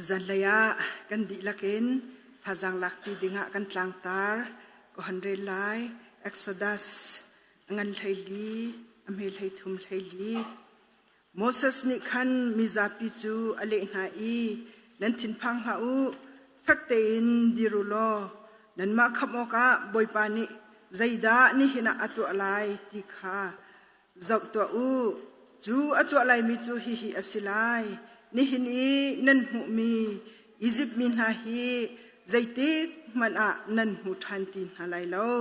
Tuzanlei ah kan dihlak in thazaang lakṭi dingah kan tlangtar ka hon rel lai. Exodus a ngan 14, a hme 33 14. Moses nih khan mizapi cu a leh hna i, Nan thinphang hlah u, fek tein dir u law nanmah khamh awkah Bawipa nih zeidah nihin ah a tuah lai ti kha Zoh tuah u, cu a tuah laimi cu hihi a si lai. Nihin i nan hmuhmi Izipt mi hna hi zeitik hmanh ah nan hmu ṭhan ti hna lai lo.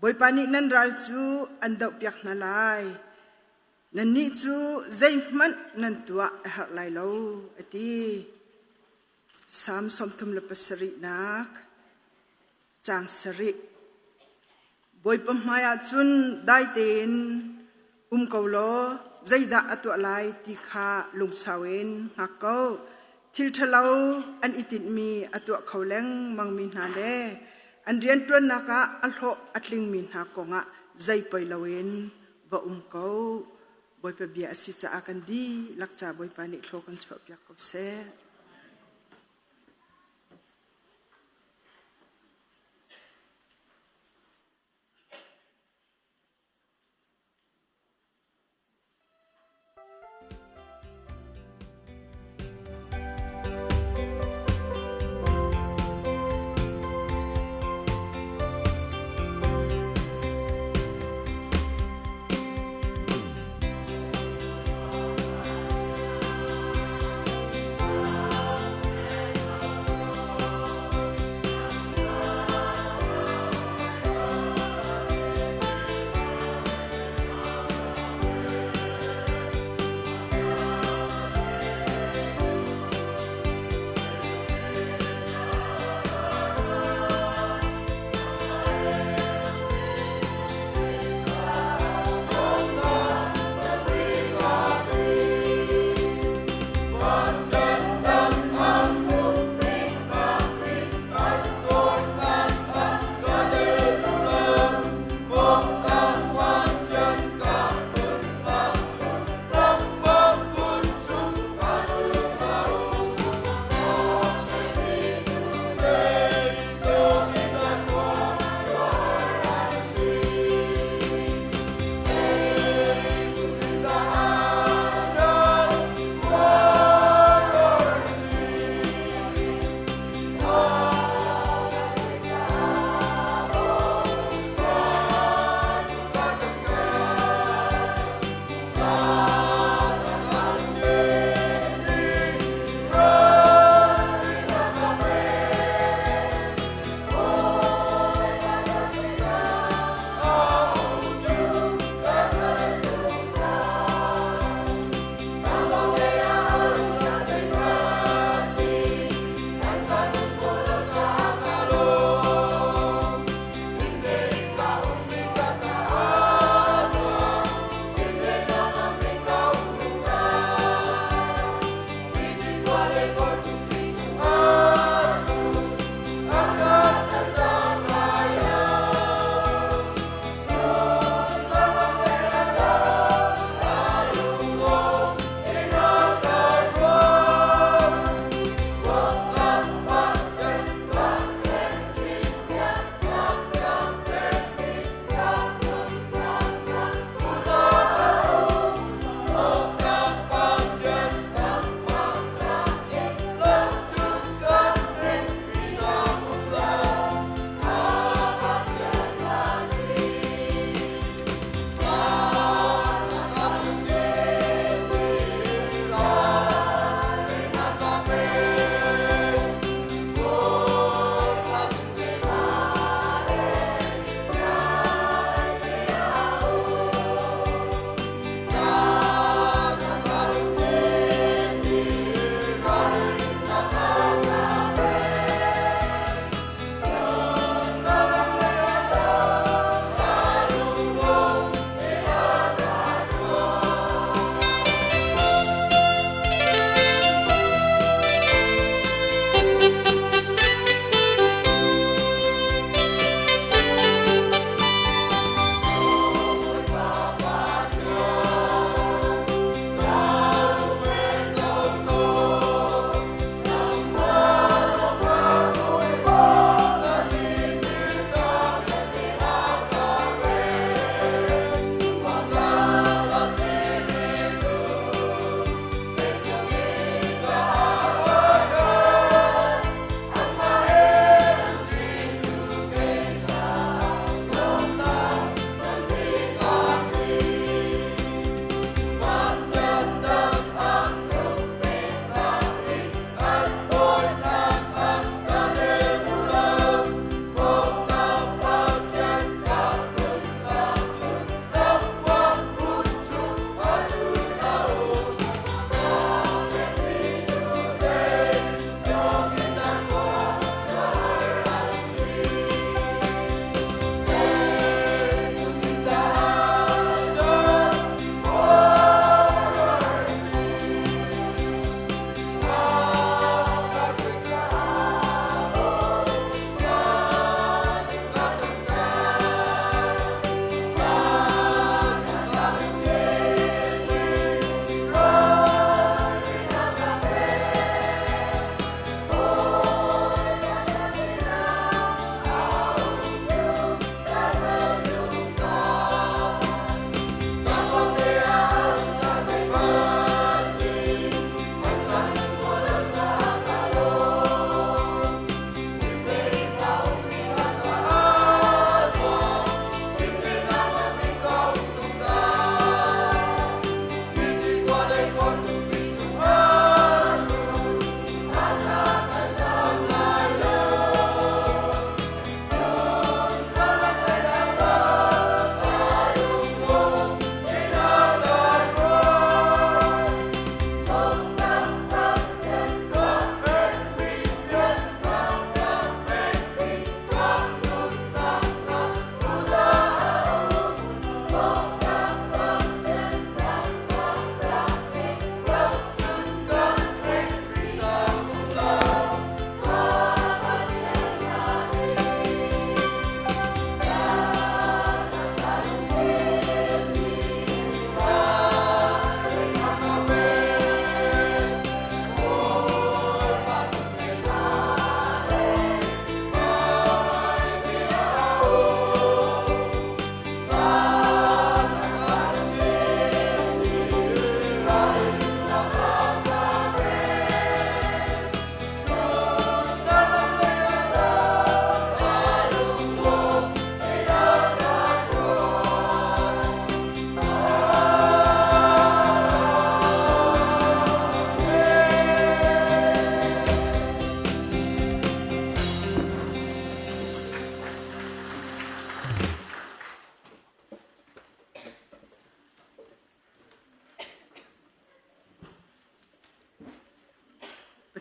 Bawipa nih nan ral cu an dohpiak hna lai. Nannih cu zeihmanh nan tuah a herh lai lo, a ti. Salm 37nak caang sarih. Bawipa hmaiah cun dai tein um ko law zeidah a tuah lai ti kha lungsau in hngak ko. Thil ṭhalo an i tinhmi a tuah kho lengmangmi hna le an rianṭuannak ah a hlawh a tlingmi hna kongah zei poi loin va um ko. Bawipa bia a si caah kan dihlak ca Bawipa nih thlaw kan chuahpiak ko seh.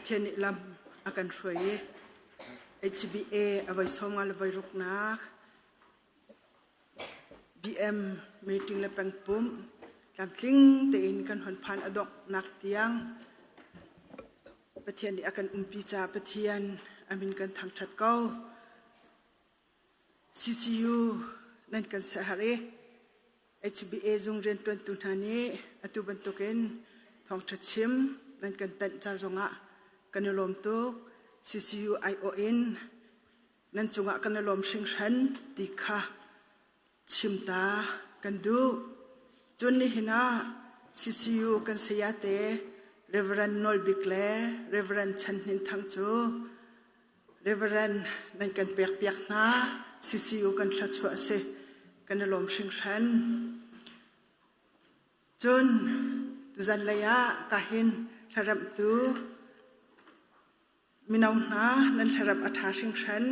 Pathian nih lam a kan hruai i HBA a voi 50 le voi ruknak BM meeting le pengpumh tlamtling tein kan hon phan a donghnak tiang Pathian nih a kan umpi caah Pathian a min kan thangṭhat ko. CCU nan kan siaherh i HBA zung rianṭuantu hna nih atu bantukin thawngṭha chim nan kan tanh ca zongah kan i lawm tuk. CCU aiawh in nan cungah kan i lawm hringhran ti kha chim ta kan duh. Cun nihin ah CCU kan sayate Reverend Nawl Bik le Reverend Chan Hnin Thang cu Reverend nan kan pekpiak hna. CCU kan thluachuah a si. Kan i lawm hringhran. Cun tuzan lei ah kahin hlaremhtu Mino hna nan hlaremh a ṭha hringhran,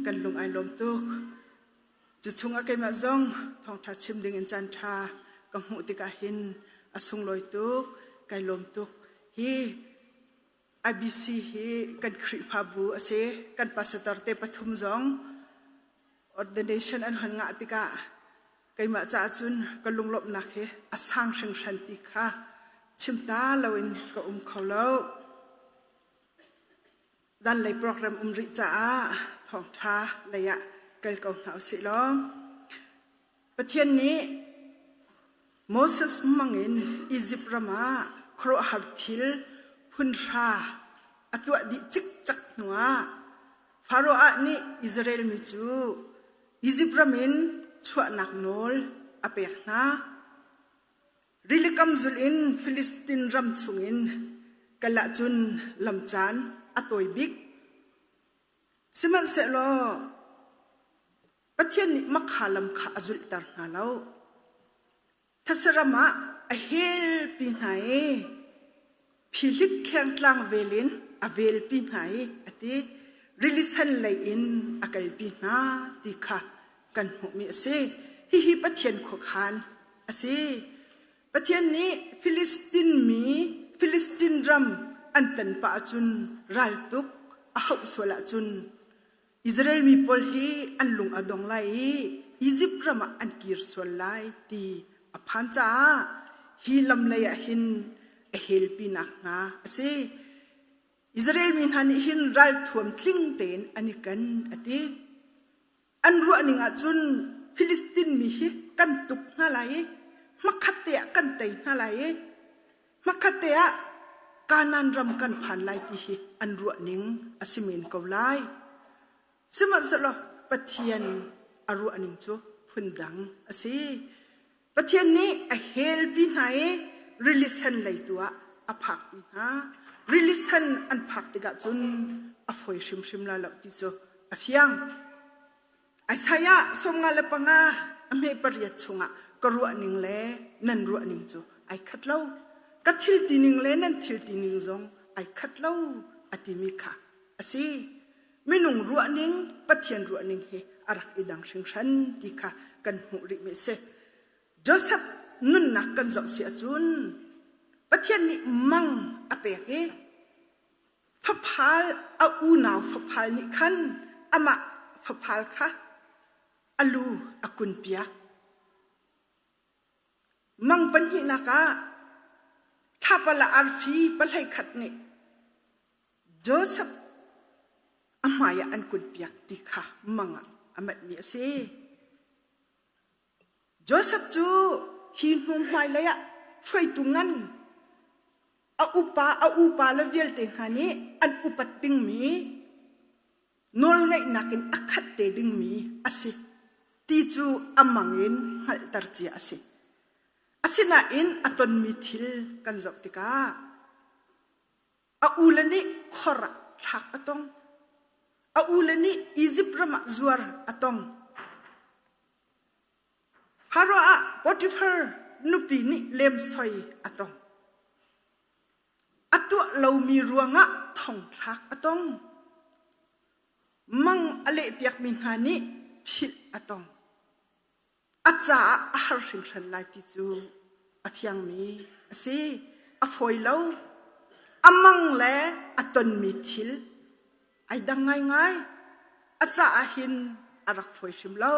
kan lung ai lawm tuk. Cu chungah keimah zong thawngṭha chim dingin caanṭha ka hmuh tikah hin a sunglawi tuk, kai lawm tuk. Hi IBC hi kan Khrihfabu a si. Kan pastor te pathum zong ordination an hon ngah tikah keimah caah cun ka lunglawmhnak hi a sang hringhran ti kha chim ta loin ka um kho lo. Zanlei program um rih caah thawngṭha lei ah kal ko hna usih law. Pathian nih Moses hmangin Izipt ram ah khuaruahhar thil phunhra a tuah dih cikcek hnuah Faraoh nih Israel mi cu Izipt ram in chuahnak nawl a pek hna. Rilikam zulh in Filistin ram chungin kal ahcun lam caan a tawi bik. Sihmanhsehlaw Pathian nih makha lam kha a zulhter hna lo. Thasaram ah a helpi hna i phihlik khengtlang vel in a velpi hna i a ti. Rili sen lei in a kalpi hna ti kha kan hmuhmi a si. Hihi Pathian khuakhan a si. Pathian nih Filistin mi Filistin ram an tan pah ahcun raltuk a hauh sual ahcun Israel mi pawl hi an lung a dong lai i Izipt ram ah an kir sual lai ti a phan caah hi lam lei ah hin a helpinak hna a si. Israel mi hna nih hin ralthuam tling tein an i ken a ti. An ruahning ahcun Filistin mi hi kan tuk hna lai i hmakhat te ah kan tei hna lai i hmakhat te ah Kanaan ram kan phan lai ti hi an ruahning a si men ko lai. Sihmanhsehlaw Pathian a ruahning cu phundang a si. Pathian nih a helpi hna i rili sen lei tu ah a phakpi hna. Rili sen an phak tikah cun a fawi hrimhrim lai lo ti cu a fiang. Isaiah 55 a hme pariat chungah ka ruahning le nan ruahning cu ai khat lo. Ka thil tining le nan thil tining zong ai khat lo a timi kha a si. Minung ruahning, Pathian ruahning hi a rak i dang hringhran ti kha kan hmuh rihmi a si. Joseph nunnak kan zoh si ahcun Pathian nih mang a pek i faphal a unau faphal nih khan amah faphal kha a lu a kunpiak. Mang pahnihnak ah thlapa le arfi pahlei khat nih Joseph a hmaiah an kunpiak ti kha mang ah a manhmi a si. Joseph cu hi hnu hmailei ah hruaitu ngan a upa a upa le vialte hna nih an upat dingmi nawlngeihnak in a khat te dingmi a si ti cu a mang in hngalhter cia a si. Asinain a tonmi thil kan zoh tikah a ule nih khor ah thlak a tong. A ule nih Izipt ram ah zuar a tong. Faro ah Potifar nupi nih lemsoi a tong. A tuah lomi ruangah thongthlak a tong. Mang a lehpiakmi hna nih philh a tong. A caah a har hringhran lai ti cu a fiangmi a si. A fawi lo. A mang le a tonmi thil ai dang ngaingai. A caah hin a rak fawi hrim lo.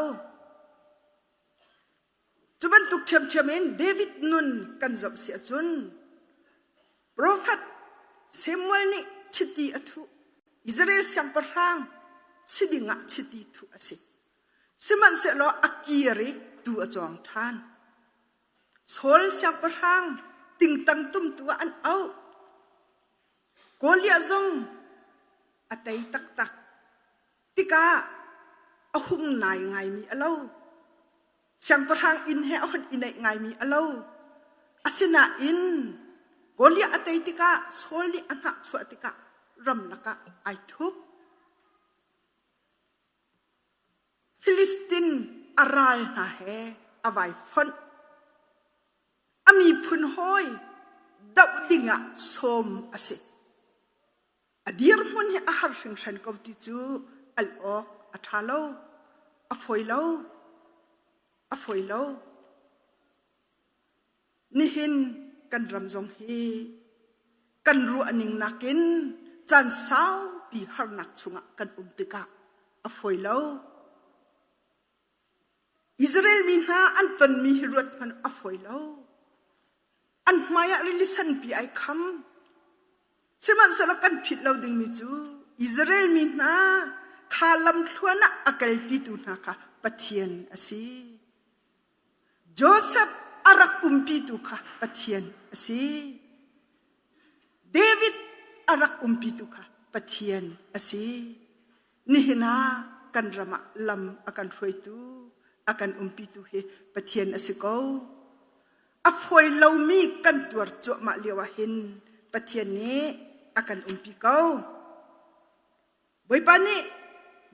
Cu bantuk ṭhiamṭhiam in David nun kan zoh si ahcun profet Samuel nih chiti a thuh. Israel siangpahrang si dingah chiti thuh a si. Sihmanhsehlaw a kir i tuu a cawng ṭhan. Saul siangpahrang tingtang tumtu ah an auh. Goliath zong a tei taktak. Tikah a hung nai ngaimi a lo. Siangpahrang inn he a hun i naih ngaimi a lo. Asinain Goliath a tei tikah Saul nih a hnahchuah tikah ramlak ah ai thup. Filistin a ral hna he a vai fonh. A miphun hawi doh dingah sawm a si. A dirhmun hi a har hringhran ko ti cu al awk a ṭha lo, a fawi lo, a fawi lo. Nihin kan ram zong hi kan ruahning nakin caan saupi harnak chungah kan um tikah a fawi lo. Israel mi hna an tonmi hi ruat hmanh a fawi lo. An hmaiah rili sanpi ai kham. Sihmanhsehlaw kan philh lo dingmi cu Israel mi hna kha lamthluan ah a kalpitu hna kha Pathian a si. Joseph a rak umpitu kha Pathian a si. David a rak umpitu kha Pathian a si. Nihin ah kan ram ah lam a kan hruaitu, a kan umpitu hi Pathian a si ko. A fawi lomi kan tuar cuahmah lio ah hin Pathian nih a kan umpi ko. Bawipa nih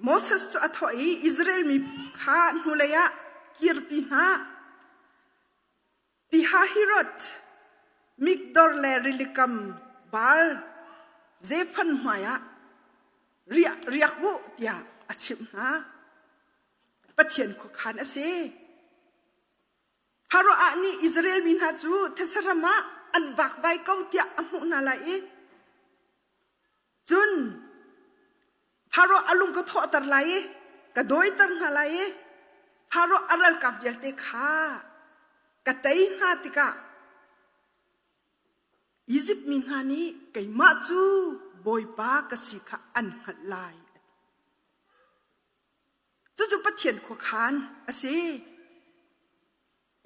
Moses cu a thawh i Israel mi kha hnulei ah kirpi hna. Pihahiroth, Migdor le rilikam Baal Zephon hmaiah riak, riak u tiah a chimh hna. Pathian khuakhan a si. Pharaoh nih Israel mi hna cu these ram ah an vakvai ko tiah a hmuh hna lai i cun Pharaoh a lung ka thawhter lai i ka dawiter hna lai i Pharaoh a ralkap vialte kha ka tei hna tikah Izipt mi hna nih keimah cu Bawipa ka si kha an hngalh lai. Cucu Pathian khuakhan a si.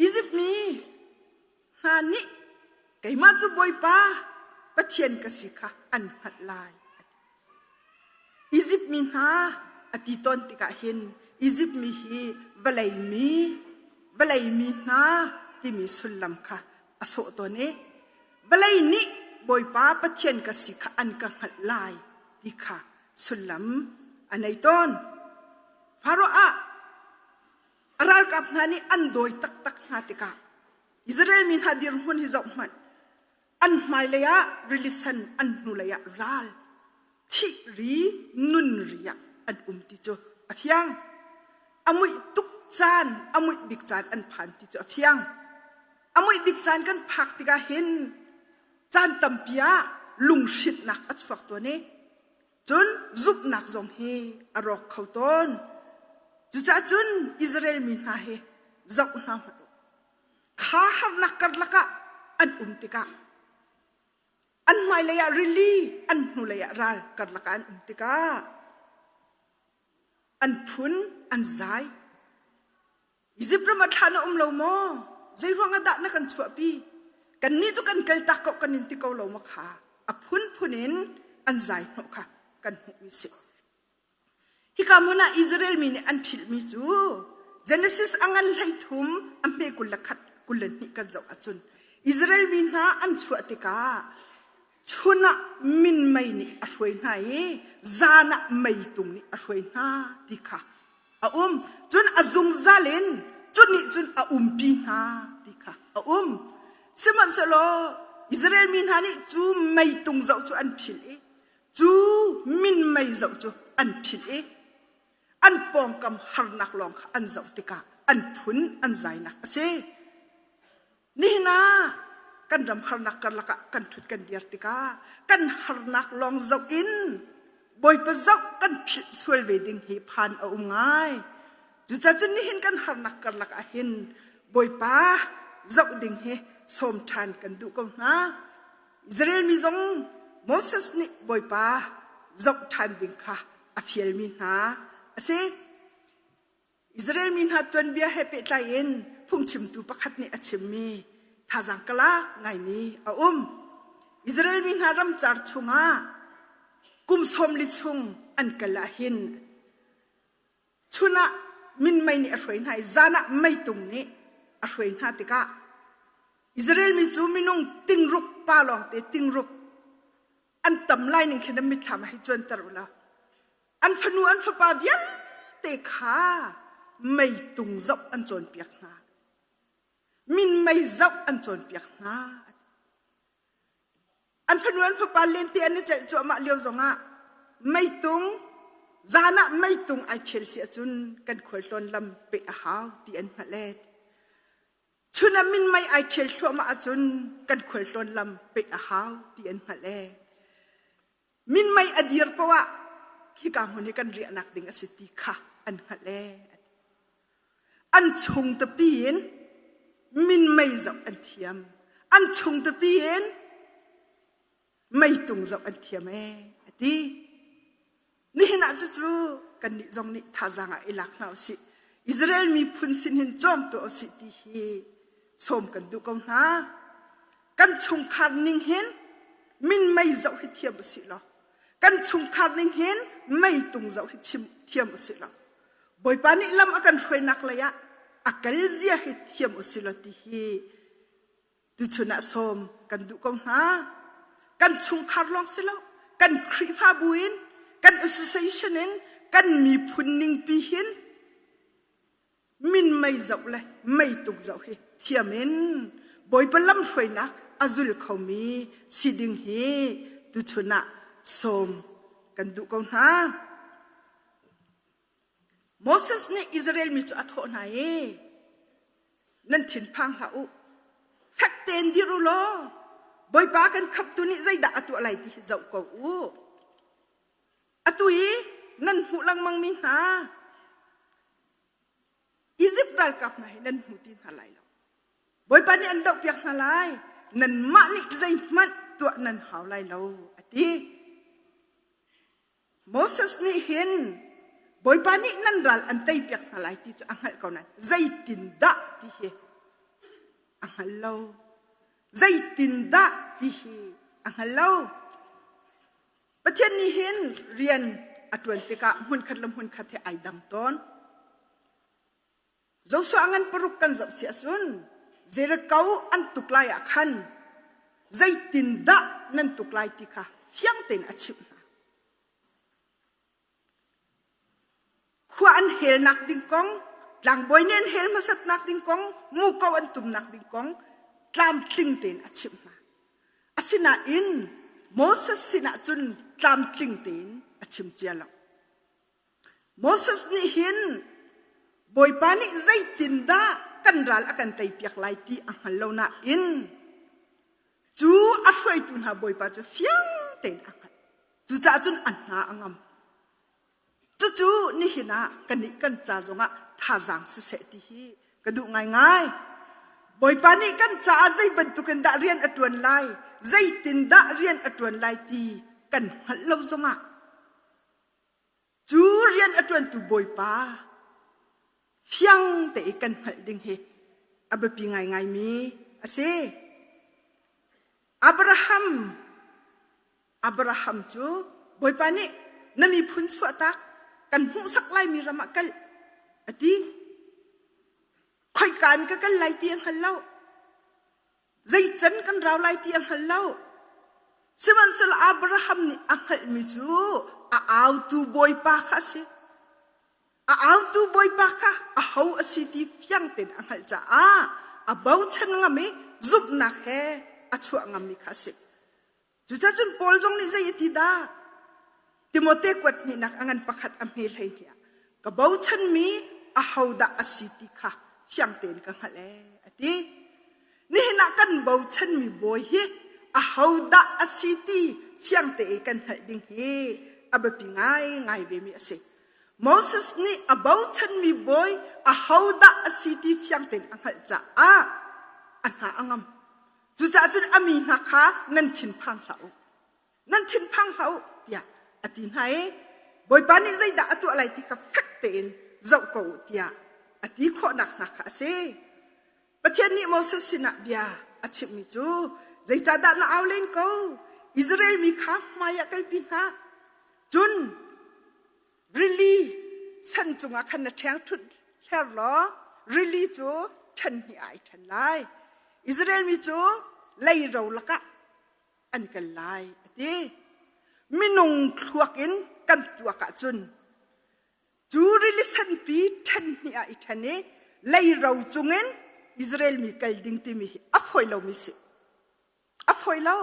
Izipt mi hna nih keimah cu Bawipa Pathian ka si kha an hngalh lai. Izipt mi hna a ti tawn tikah hin Izipt mi hi vawlei mi, vawlei mi hna timi sullam kha a sawh tawn i vawlei nih Bawipa Pathian ka si kha an ka hngalh lai ti kha sullam a nei tawn. Faro ah a ralkap hna nih an dawi taktak hna tikah Israel mi hna dirhmun hi zoh hmanh. An hmailei ah rili sen, an hnulei ah ral, thih ri, nun ri ah an um ti cu a fiang. A muih tuk caan, a muih bik caan an phan ti cu a fiang. A muih bik caan kan phak tikah hin caan tampi ah lunghrinhnak a chuak tawn i Cun zumhnak zong hi a rawk kho tawn. Cucaah cun Israel mi hna hi zoh hna hmanh u. Kha harnak karlak ah an um tikah an hmailei ah rili, an hnulei ah ral karlak ah an um tikah an phun an zai. Izipt ram ah thla na um lo maw? Zeiruang ah dah na kan chuahpi? Kannih cu kan kaltak ko kan in ti ko lo maw kha? A phunphun in an zai hnawh kha kan hmuhmi si. Hika hmun ah Israel mi nih an philhmi cu Genesis a ngan 13 a hme 21 22 kan zoh ahcun Israel mi hna an chuah tikah chun ah minmei nih a hruai hna i zan ah meitung nih a hruai hna ti kha a um cun a zungzal in cu nih cun a umpi hna ti kha a um sihmanhsehlaw Israel mi hna nih cu meitung zoh cu an philh i cu minmei zoh cu an philh i an pawngkam harnak lawng kha an zoh tikah an phun an zainak a si nihin ah. kan ram harnak karlak ah kan ṭhut kan dir tikah kan harnak lawng zoh in Bawipa zoh kan philh sual ve ding hi phan a um ngai. Cucacun nihin kan harnak karlak ah hin Bawipa zoh ding hi sawm ṭhan kan duh ko hna. Israel mi zong Moses nih Bawipa zoh ṭhan ding kha a fialmi hna a si. Israel mi hna tuanbia he pehtlai in phungchimtu pakhat nih a chimmi thazaang ka lak ngaimi a um. Israel mi hna ramcar chungah kum 40 chung an kal ah hin chun ah minmei nih a hruai hna i zan ah meitung nih a hruai hna tikah Israel mi cu minung tingruk pa lawngte tingruk an tam lai ning khin an mitthlam ah hei cuanter u law An fanu an fapa vialte kha meitung zoh an cawnpiak hna. Minmei zoh an cawnpiak hna. An fanu an fapa lente an i celh cuahmah lio zongah meitung zan ah meitung ai ṭhial si ahcun kan khualtlawn lam peh a hau ti an hngalh ee. Chun ah minmei ai ṭhial thluahmah ahcun kan khualtlawn lam peh a hau ti an hngalh ee. Minmei a dir poah ah hika hmun hi kan riahnak ding a si ti kha an hngalh ee. An chung tapi in minmei zoh an thiam. An chung tapi in meitung zoh an thiam ee a ti. Nihin ah cucu kannih zong nih thazaang ah i lak hna usih. Israel miphun sin hin cawng tuah usih ti hi sawm kan duh ko hna. Kan chungkhar ning hin minmei zoh hi thiam usih law kan chungkhar ning hin meitung zoh hi chim thiam usih law Bawipa nih lam a kan hruainak lei ah a kal zia hi thiam usih law ti hi tuchun ah sawm kan duh ko hna. Kan chungkhar lawng si lo, kan Khrihfabu in, kan association in, kan miphun ningpi hin minmei zoh le meitung zoh hi thiam in Bawipa lamhruainak a zul khomi si ding hi tuchun ah sawm kan duh ko hna. Moses nih Israel mi cu a thawh hna i nan thinphang hlah u fek tein dir u law Bawipa kan khamhtu nih zeidah a tuah lai ti hi zoh ko u. Atu i nan hmuh lengmangmi hna Izipt ralkap hna hi nan hmu ti hna lai lo. Bawipa nih an dohpiak hna lai. Nanmah nih zeihmanh tuah nan hau lai lo, a ti. Moses nih hin Bawipa nih nan ral an teipiak hna lai ti cu a hngalh ko nain zeitindah ti hi a hngal lo. Zeitindah ti hi a hngal lo. Pathian nih hin rian a ṭuan tikah hmunkhat le hmunkhat he ai dang tawn. Joshua ngan paruk kan zoh si ahcun Jericho an tuk lai ah khan zeitindah nan tuk lai ti kha fiang tein a chimh hna. Khua an helnak ding kong, tlangbawi nih an hel hmasatnak ding kong, muko an tumnak ding kong tlamtling tein a chimh hna. Asinain Moses sinah cun tlamtling tein a chim cia lo. Moses nih hin Bawipa nih zeitindah kan ral a kan teipiak lai ti a hngal lo nain cu a hruaitu hna Bawipa cu fiang tein a hngalh. Cucaah cun a hna a ngam. Cucu nihin ah kannih kan ca zongah thazaang siseh ti hi ka duh ngaingai. Bawipa nih kan caah zei bantukin dah rian a ṭuan lai, zeitindah rian a ṭuan lai ti kan hngalh lo zongah cu rian a ṭuantu Bawipa fiang te i kan hngalh ding hi a biapi ngaingaimi a si. Abraham Abraham cu Bawipa nih na miphun chuahtak kan hmuhsak laimi ram ah kal a ti. Khoika in ka kal lai ti a hngal lo. Zeican kan rau lai ti a hngal lo. Sihmanhsehlaw Abraham nih a hngalhmi cu a autu Bawipa kha a si. A autu Bawipa kha aho a si ti fiang tein a hngalh caah a bochan ngam i zumhnak he a chuah ngammi kha a si. Cucaah cun Paul zong nih zei a ti dah? Timote kuat hnihnak a ngan pakhat a hme 12 ah ka bochanmi ahodah a si ti kha fiang tein ka hngalh ee a ti. Nihin ah. Nihin ah kan bochanmi bawi hi ahodah a si ti fiang te i kan hngalh ding hi a biapi ngaingai vemi a si. Moses nih a bochanmi bawi ahodah a si ti fiang tein a hngalh caah a hna a ngam. Cucaah cun a mi hna kha nan thinphang hlah u. Nan thinphang hlah u tiah a ti hna i Bawipa nih zeidah a tuah lai ti kha fek tein zoh ko u tiah a ti khawhnak hna kha a si. Pathian nih Moses sinah bia a chimhmi cu zeicahdah na au len ko? Israel mi kha hmai ah kalpi hna. Cun rili san cungah khan na ṭhengṭhunh hler law rili cu ṭhen hnih ah ai ṭhen lai. Israel mi cu leiro lakah an kal lai a ti. Minung thluak in kan tuak ahcun cu rili sanpi ṭhen hnih ah i ṭhen i leiro cungin Israel mi kal ding timi hi a fawi lomi si. A fawi lo.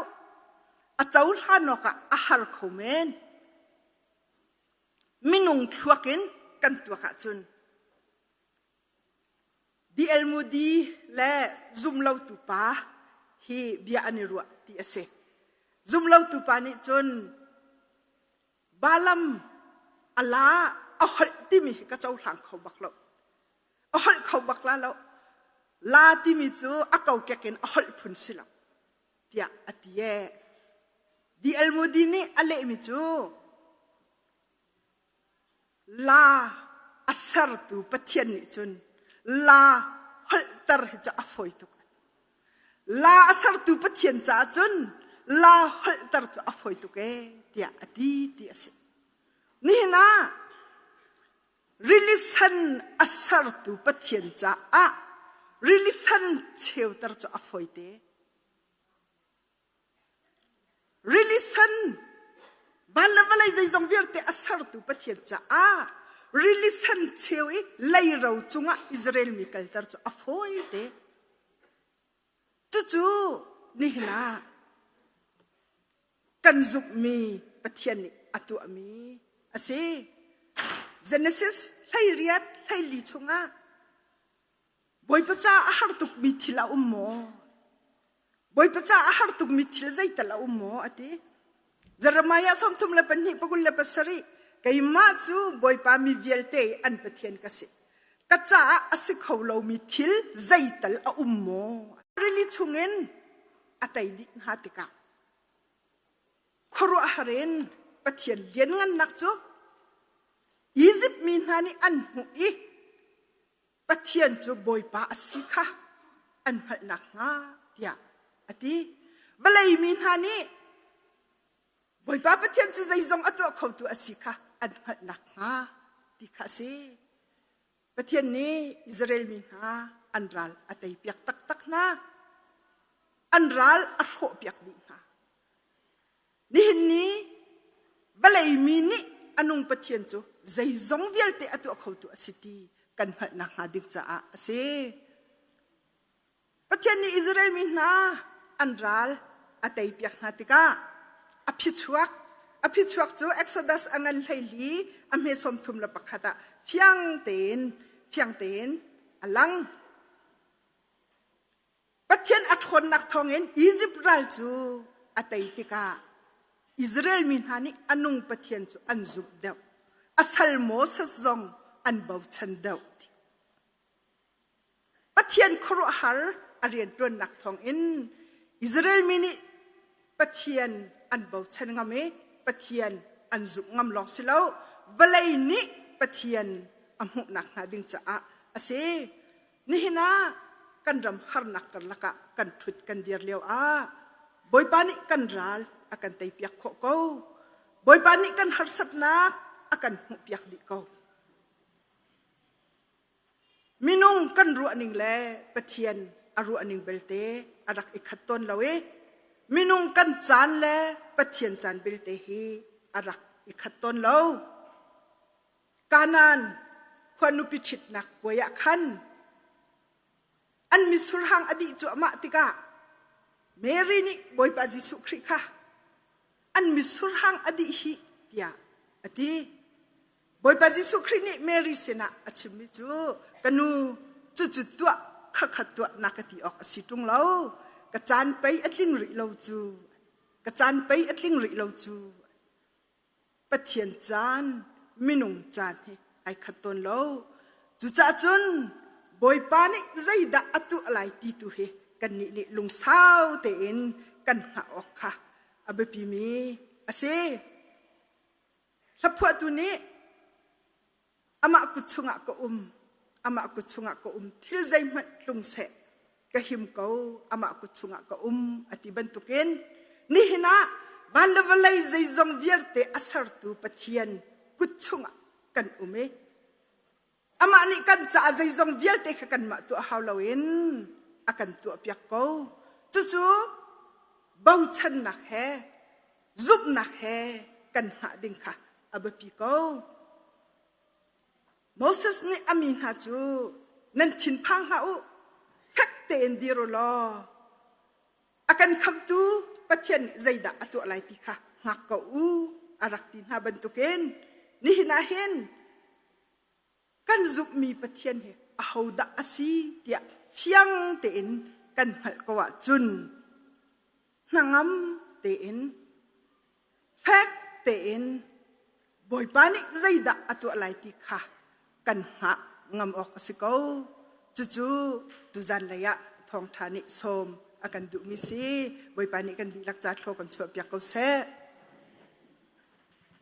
A cohlan awkah a har kho men. Minung thluak in kan tuak ahcun D.L. Moody le zumlotu pa hi bia an i ruah ti a si. Zumlotu pa nih cun Balaam a la a holh timi hi ka cohlang kho bak lo. A holh kho bak la lo. La timi cu a kokek in a holh phun si lo tiah a ti ee. D.L. Moody nih a lehmi cu La a sertu Pathian nih cun la holhter hi cu a fawi tuk. La a sertu Pathian caah cun la holhter cu a fawi tuk ee tiah a ti ti a si. Nihin ah rili san a sertu Pathian caah rili san cheuter cu a fawi te. Rili sen van le vawlei zeizong vialte a sertu Pathian caah rili sen cheu i leiro cungah Israel mi kalter cu a fawi te. Cucu nihin ah kan zumhmi Pathian nih a tuahmi a si. Genesis 18 hleili chungah Bawipa caah a har tukmi thil a um maw? Bawipa caah a har tukmi thil zeital a um maw? a ti. Jeremiah 32 27 keimah cu Bawipa mi vialte an Pathian ka si. Ka caah a si kho lomi thil zeital a um maw? Rili chungin a tei dih hna tikah khuaruahhar in Pathian lianngannak cu Izipt mi hna nih an hmuh i Pathian cu Bawipa a si kha an hngalh nakhnga tiah a ti. Vawlei mi hna nih Bawipa Pathian cu zeizong a tuah khotu a si kha an hngalh nakhnga ti kha a si. Pathian nih Israel mi hna an ral a teipiak taktak hna. An ral a hrawhpiak dih hna. Nihin ni vawlei mi nih a nung Pathian cu zeizong vialte a tuah khotu a si ti kan hngalh nakhnga ding caah a si. Pathian nih Israel mi hna an ral a teipiak hna tikah a phichuak a phichuak cu Exodus a ngan 14 a hme 31 ah fiang tein fiang tein a lang. Pathian a ṭhawnnak thawngin Izipt ral cu a tei tikah Israel mi hna nih a nung Pathian cu an zumh deuh. A sal Moses zong an bochan deuh. Pathian khuaruahhar a rianṭuannak thawngin Israel mi nih Pathian an bochan ngam i Pathian an zumh ngam lawng si lo, vawlei nih Pathian a hmuh nakhnga ding caah a si. Nihin ah kan ram harnak karlak ah kan ṭhut kan dir lio ah Bawipa nih kan ral a kan teipiak khawh ko. Bawipa nih kan harsatnak a kan hmuhpiak dih ko. Minung kan ruahning le Pathian a ruahning belte a rak i khat tawn lo i minung kan caan le Pathian caan belte hi a rak i khat tawn lo. Kanaan khua nupi ṭhitnak puai ah khan an mitsur hang a dih cuahmah tikah Mary nih Bawipa Jesuh Khrih kha an mitsur hang a dih hih tiah a ti. Bawipa Jesuh Khrih nih Mary sinah a chimmi cu ka nu cucu tuah khakha tuah na ka ti awk a si ṭung lo. Ka caan pei a tling rih lo cu. Ka caan pei a tling rih lo cu. Pathian caan, minung caan hi ai khat tawn lo. Cucaah cun Bawipa nih zeidah a tuah lai ti tu hi kannih nih lungsau tein kan hngah awk kha a biapimi a si. Hlaphuahtu nih amah kut chungah ka um, amah kut chungah ka um, thil zeihmanh tlung seh, ka him ko, amah kut chungah ka um, a ti bantukin nihin ah van le vawlei zeizong vialte a sertu Pathian kut chungah kan um i amah nih kan caah zeizong vialte kha kanmah tuah hau loin a kan tuahpiak ko. Cucu bochannak he zumhnak he kan hngah ding kha a biapi ko. Moses nih a mi hna cu nan thinphang hlah u, fek tein dir u law a kan khamhtu Pathian nih zeidah a tuah lai ti kha hngak ko u a rak ti hna bantukin nihin ah hin kan zumhmi Pathian hi ahodah a si tiah fiang tein kan hngalh ko ahcun hnangam tein fek tein Bawipa nih zeidah a tuah lai ti kha kan hngah ngam awk a si ko. Cucu tuzan lei ah thawngṭha nih sawm a kan duhmi si. Bawipa nih kan dihlak ca thlaw kan chuahpiak ko seh.